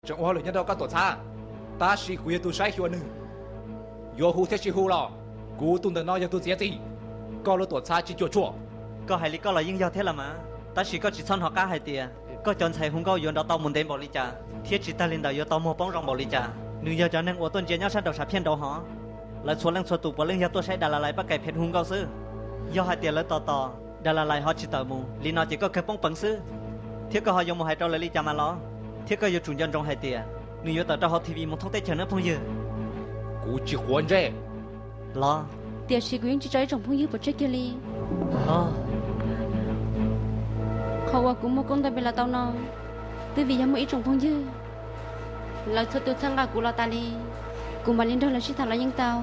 Tseem ua hauj lwm nyob rau koj tuam txhab, tab sis kuv yog tus saib xyuas nws. Yuav hu thiab tsis hu los kuv tus ntawm no yog tus txiav txim, koj lub tuam txhab tsis cuam tshuam. Koj hais li koj los yeej yog thiab los mas, tab sis koj tsis txhob hnov qab hais tias koj cov ntxhais hu nkauj yuav nrov tau mus ntev npaum li cas, thiab tsis tag li ntawd yuav tau muag poob zoo npaum li cas. Nws yog cov neeg uas tuaj ntsia nyob sab nraum sam phiaj nraud hov. Lawv txhua leej txhua tus puav leej yog tuaj saib Das Las Lais Paj Kaim Phev hu nkauj xwb. Yog hais tias lawv tos tos Das Las Lais ho tsis tawm mus li no ces koj kawg poob peev xwb. Thiab koj ho yuav mus hais rau lawv li cas mas los? Thiab koj yuav tsum nco ntsoov hais tias nws yuav tawm rau hauv T V mus thoob teb chaws nawb phooj ywg. Kuv tsis quav ntsej los, tiam sis kuv yeej tsis tso ib tsoom phooj ywg pov tseg kiag li. Qhov uas kuv muaj koob nto pes los tau no, twb vim yog muaj ib tsoom phooj ywg, lawv txhua tus txhawb nqa kuv los tas li, kuv mam li nrog lawv sib tham los yeej tau.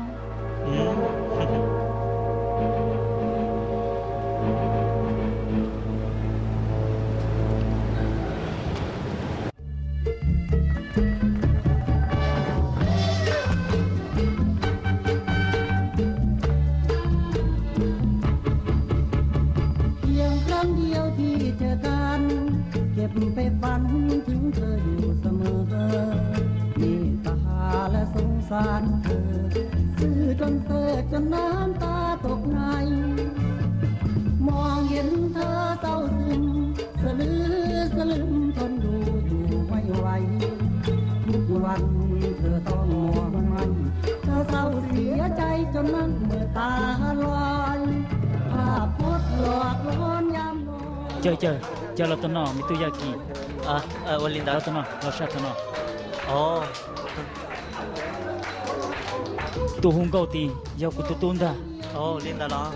เพียงครั้งเดียวที่เจอกัน เก็บไปฝันถึงเธออยู่เสมอ เมตตาและสงสารเธอ ซื่อจนเธอจนน้ำตาตกใน มองเห็นเธอเศร้าซึม สะลือสะลึมทนดูอยู่ไม่ไหว ทุกวันเธอต้องมองไม่ เธอเศร้าเสียใจจนนั่งเมือตาลอย ภาพพจน์หลอกหลอนยามนอน Caw, caw, caw los tom no, me tub Yaj Kim. Ua li ntawd. Los tom no, los sab tom no. Tus hu nkauj tid yog kuv tus tub ntag. Li ntawd los?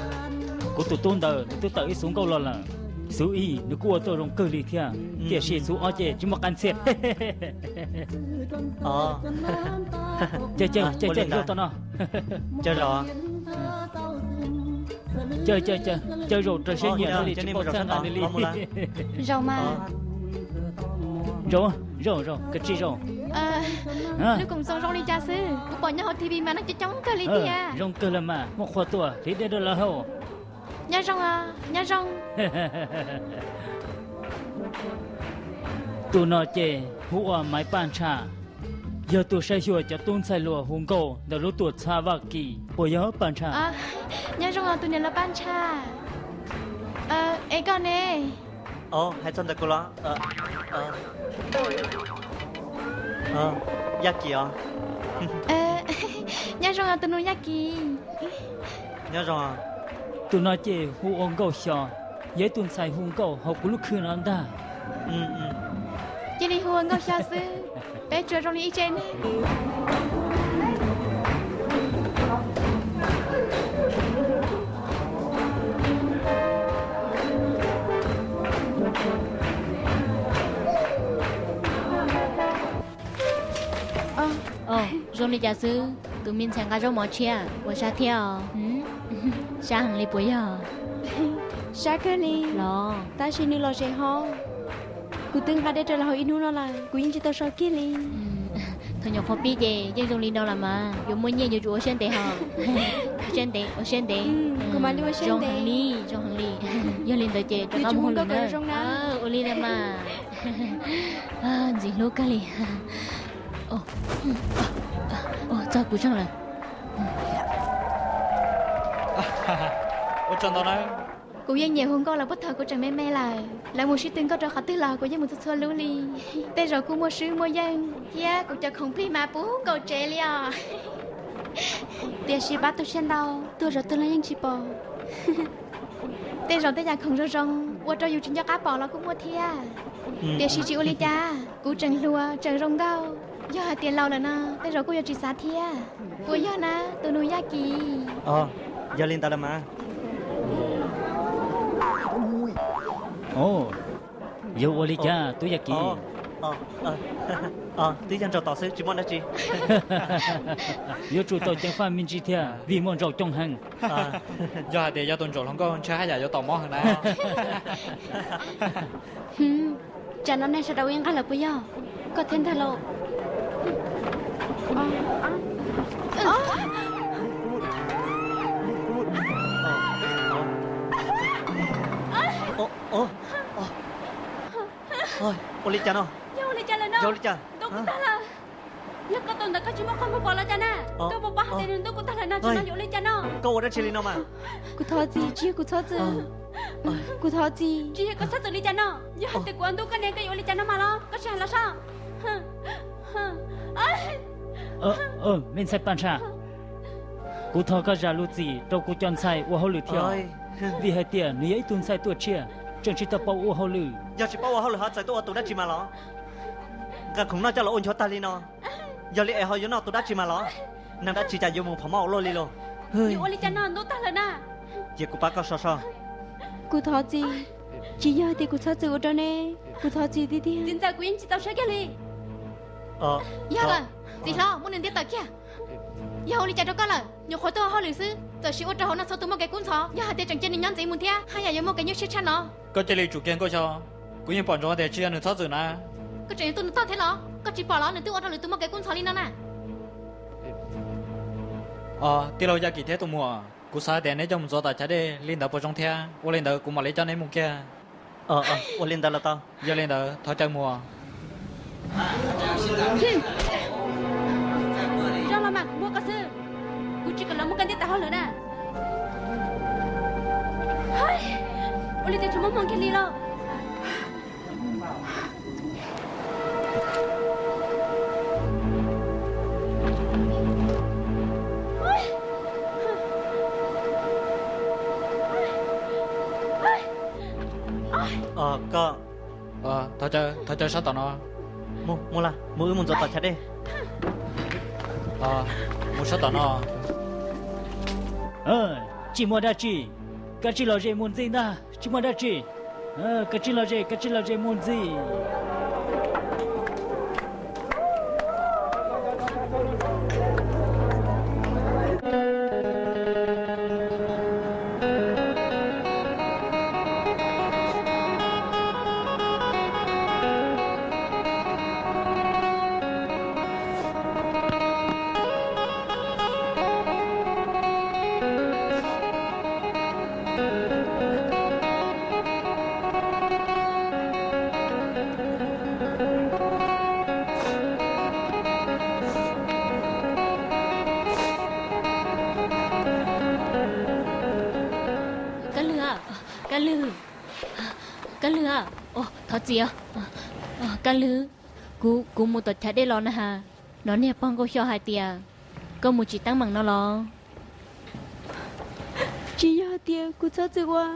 Kuv tus tub ntawd nws twb tawm ib xuv nkauj los lawm. Xuv ib nws kuj ua tuaj zoo kawg li thiab, tiam sis xuv ob ces tsis muaj qab ntxhiab. Caw, caw, caw, caw tom no. Caw, caw, caw zaum raws siab nyiam li tsis pom txhawb nqa nws li. Zaum mas. Zaum, zaum, zaum, kav tsij zaum. Lub koom txoos zoo li cas xwb, kuv pom nyob hauv T V mas neeg coob coob kawg li tiag. Zoo kawg lawm mas, muaj qhua tuaj hliv dej rau lawv haus. Nyob zoo, nyob zoo. Tus no ces hu ua Maiv Paj Ntshaj, yog tus saib xyuas cov tub ntxhais hluas hu nkauj ntawm lub tuam txhab Vaj Kim, puas yog Paj Ntshaj? Nyob zoo os tus niam laus Paj Ntshaj. Es koj ne? Hais txog ntawm kuv los? Yaj Kim os. Nyob zoo os tus nus Yaj Kim. Nyob zoo. Tus no ces hu ua Nkauj Xyo, yog ib tug ntxhais hu nkauj hauv kuv lub khw no ntag. Cia li hu ua Nkauj Xyo xwb, peb tsuas zoo li ib tse neeg. Zoo li cas xwb, tus me ntxhais nqa zaub mov tshiab puas sab thiab os? Sab heev li puas yog? Sab kawg li los, tab sis nws los ze hov. Kuv twb nqa dej rau lawv haus ib hnub no lawm, kuv yeej tsis tau so kiag li. Thaum nyuam qhuav pib ces yeej zoo li no los mas, yuav muaj nyiaj yuav tsum ua siab ntev hos. Ua siab ntev, ua siab ntev. Kuv mam li ua siab ntev. Zoo heev li, zoo heev li. Yog li ntawd ces rov qab mus hu nkauj zoo na. Ua li ntawd mas. Ntxim hlub kawg li. Txog kuv tseeg lawm. Ua tsaug ntau na. Kuv yeej nyiam hu nkauj lawm puag thaum kuv tseem me me lawm. Lawv mus sib tw nkauj rau qhov twg los kuv yeej mus txhua txhua lub li. Tej zaum kuj muaj swb muaj yeej thiab kuv cov khoom plig mas puv nkaus tsev li os. Tiam sis pab tu siab ntau, tuag zov twg los yeej tsis pom. Tej zaum tej yam khoom zoo zoo ua rau yus tsis nco qab pom los kuj muaj thiab. Tiam sis tsis ua li cas, kuv tseem hluas tseem zoo nkauj, yog hais tias laus lawm no tej zaum kuj yuav tsis xav thiab. Puas yog na tus nus Yaj Kim? Yog li ntawd los mas. Yuav ua li cas tub Yaj Kim? Twb yog ntsaum tom xwb tsis muaj dab tsi. Yuav tsum tau ceev faj me ntsis thiab vim muaj ntsaum coob heev. Yog hais tias yog tus ntsaum hluas nkauj ntshai haj yam yuav tom mob heev na. Tsam no nej sawv daws ua ib nqag lawm puas yog? Koj thiab ntag lauj. Ua li cas no? Yog ua li cas? Ntuj kuv tag lawm. Yog koj tau ntawd koj tsis muaj qhov muag pom los cas na? Koj puas paub hais tias nws ntuj kuv tag lawm no, tsis no yuav ua li cas no? Koj ua dab tsi li no mas? Kuv thov txim, tsis yog kuv txhob txwm. Kuv thov txim. Tsis yog koj txhob txwm li cas no? Yog hais tias kuv ua ntuj koj niam koj yuav ua li cas no mas los? Koj sim hais los saib. Me ntxhais Paj Ntshaj, kuv thov koj zam lub txim rau kuv cov ntxhais ua hauj lwm thiab, vim hais tias nws yog ib tug ntxhais tuaj tshiab, tseem tsis tau paub ua hauj lwm. Yog tsis paub ua hauj lwm ho txawm tuaj ua tus dab tsi mas los? Nqa khoom noj coj los ua nchuav tag li no, yog li es ho yuav noj tus dab tsi mas los? Neeg dab tsi cas yuav mus phom moj ua luaj li los? Yuav ua li cas no, ntuj tag lawm na. Cia kuv pab koj so so. Kuv thov txim, tsis yog tias kuv txhob txwm ua rau neb, kuv thov txim tiag tiag. Txiv ntxawm, kuv yeej tsis txaus siab kiag li. Yog lawm, txiv hlob, muab nws ntiab tawm kiag. Yog ua li cas rau koj lawm? Nyuam qhuav tuaj ua hauj lwm xwb, txawm sim ua rau hauv no txhua tus muaj kev kub ntxhov. Yog hais tias tseem cia nws nyob ntxiv mus thiab, haj yam yuav muaj kev nyuaj siab tshaj no. Koj cia li tsum kiag Nkauj Xyooj, kuv yeej pom ntsoov tias tsis yog nws txhob txwm na. Koj tseem yog tuaj nws toj thiab los? Koj tsis pom los nws twb ua rau lwm tus muaj kev kub ntxhov li no na. Tij laug Yaj Kim thiab tus muam, kuv xav tias neb coj mus ntxuav tom chav dej li ntawd puas zoo thiab? Ua li ntawd kuv mam li coj neb mus kiag. Ua li ntawd los tau. Yog li ntawd thov caw mus. Tso los mas, kuv muab koj xwb. Kuv tsis kam los muab koj ntiab tawm hauj lwm na. Ua li cas tsis muaj hmoo kiag li los? Koj, thov caw sab tom no. Mus, mus, wb mus ntxuav tom chav dej. Mus sab tom no. Tsis muaj dab tsi, kav tsij lom zem mus ntxiv ntag, tsis muaj dab tsi. Kav tsij lom zem, kav tsij lom zem mus ntxiv. Kab Lwg, Kab Lwg, Kab Lwg, thov txim. Kab Lwg, kuv, kuv mus tom chav dej los na has, hnov niag pog Nkauj Xyooj hais tias koj mus tsim teeb meem no los? Tsis yog hais tias kuv txhob txwm ua,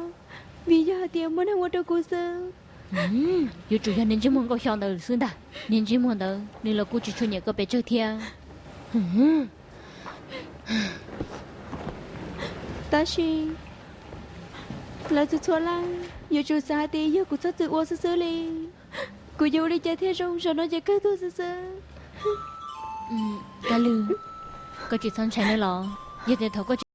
vim yog hais tias muaj neeg ua rau kuv xwb. Yuav tsum yog niag ntsej muag Nkauj Xyooj ntawd xwb ntag. Niag ntsej muag ntawd nws los kuj tsis tshua nyiam koj pes tsawg thiab. Tab sis lawv txhua txhua leej yuav tsum xav hais tias yog kuv txhob txwm ua xwb xwb li. Kuv yuav ua li cas thiaj zoo, zaum no ces kawg tuag xwb xwb. Kab Lwg, koj tsis txhob ntshai nawb los. Yog tias thaum koj tsis